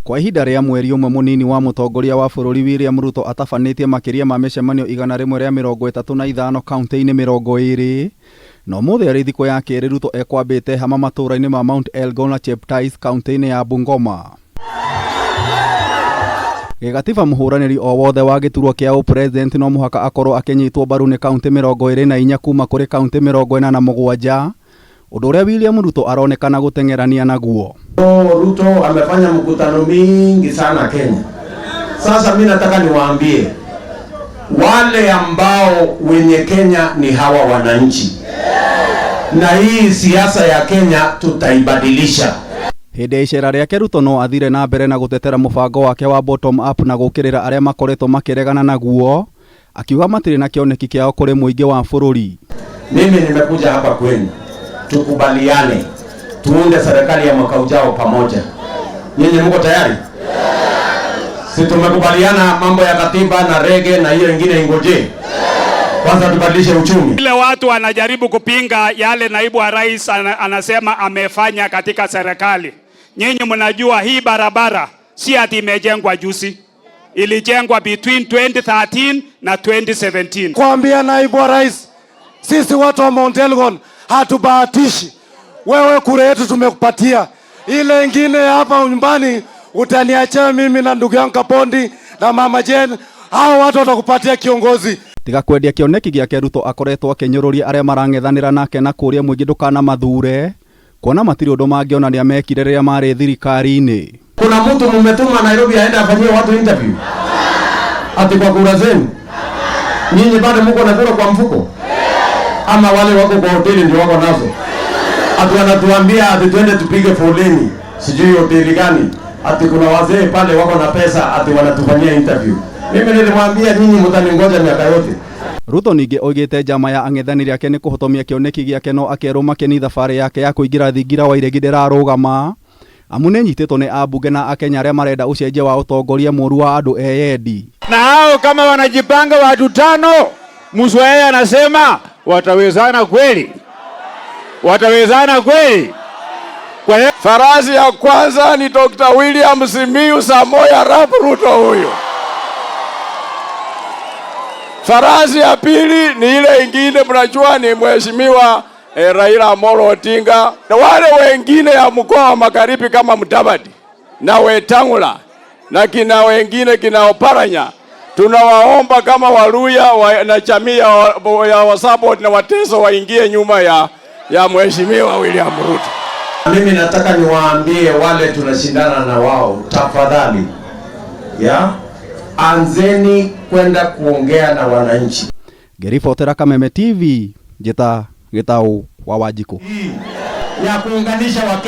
Kwa ihinda rĩa mweri ũmwe mũnini wa mũtongoria wa bũrũri William Ruto atabanĩtie makĩria ma mĩcemanio 135 kaunti-inĩ 20 na ũmũthĩ arĩ thikũ ya kerĩ Ruto ekwambĩte hama matũũra-inĩ ma Mount Elgon na Cheptais kaunti-inĩ ya Bungoma. Gĩgatiba mũhũranĩri o wothe wa gĩturwa kĩa ũpresident no mũhaka akorwo akĩnyitwo mbaru nĩ kaunti 24 kuma kũrĩ kaunti 87 ũndũ ũrĩa William Ruto aronekana gũteng'erania naguo. Ruto amefanya mkutano mingi sana Kenya. Sasa mi nataka niwaambie wale ambao wenye Kenya ni hawa wananchi, na hii siasa ya Kenya tutaibadilisha. Hĩndĩ ya icera rĩake Ruto no athire na mbere na gũtetera mũbango wake wa bottom up na gũũkĩrĩra arĩa makoretwo makĩregana naguo, akiuga matirĩ na kĩoneki kĩao kũrĩ mũingĩ wa bũrũri. Mimi nimekuja hapa kwenu tukubaliane, tuunde serikali ya mwaka ujao pamoja. Nyinyi mko tayari? Si tumekubaliana mambo ya katiba na rege na hiyo ingine ingoje? Kwanza tubadilishe uchumi. Ile watu wanajaribu kupinga yale naibu wa rais anasema amefanya katika serikali. Nyinyi mnajua hii barabara si ati imejengwa juzi, ilijengwa between 2013 na 2017. Kuambia naibu wa rais, sisi watu wa Mount Elgon hatubahatishi. Wewe kura yetu tumekupatia, ile ingine hapa nyumbani utaniachia mimi na ndugu yangu Kapondi na mama Jane, hao watu watakupatia kiongozi. Tiga kwendia kĩoneki gĩake Ruto akoretwo akĩnyũrũria arĩa marang'ethanĩra nake na kũũria mũingĩ ndũkanamathure kuona matirĩ ũndũ mangĩonania mekire rĩrĩa marĩ thirikari-inĩ. Kuna mtu mmetuma Nairobi aende afanyie watu interview ati kwa kura zenu? Nyinyi bado mko na kura kwa mfuko, ama wale wako kwa hoteli ndio wako nazo? Ati wanatuambia ati twende tupige foleni sijui hoteli gani, ati kuna wazee pale wako na pesa, ati wanatufanyia interview. Mimi nilimwambia nyinyi mtaningoja miaka yote. Ruto ningĩ oigĩte njama ya ang'ethanĩri ake nĩ kũhotomia kĩoneki gĩake no akerwo makeni thabarĩ yake ya kũingĩra thingira wa iregi ndĩrarũgama amu nĩ nyitĩtwo nĩ ambunge na akenya arĩa marenda ũcenjia wa ũtongoria mũũru wa andũ eyendi. Na hao kama wanajipanga watu tano, Muswahili anasema watawezana kweli? Watawezana kweli? Kwa hiyo farasi ya kwanza ni Dr. William Simiyu Samoei Arap Ruto huyo. Farasi ya pili ni ile ingine mnajua ni mheshimiwa Raila Amolo Odinga na wale wengine ya mkoa wa Magharibi kama Mudavadi na Wetangula na kina wengine kina Oparanya, tunawaomba kama Waluya na jamii ya Wasabot na Wateso waingie nyuma ya mheshimiwa William Ruto. Mimi nataka niwaambie wale tunashindana na wao, tafadhali ya anzeni kwenda kuongea na wananchi. Ngĩribotera Kameme TV njĩta Gĩtaũ wa Wanjikũ. Ya kuunganisha Wakenya.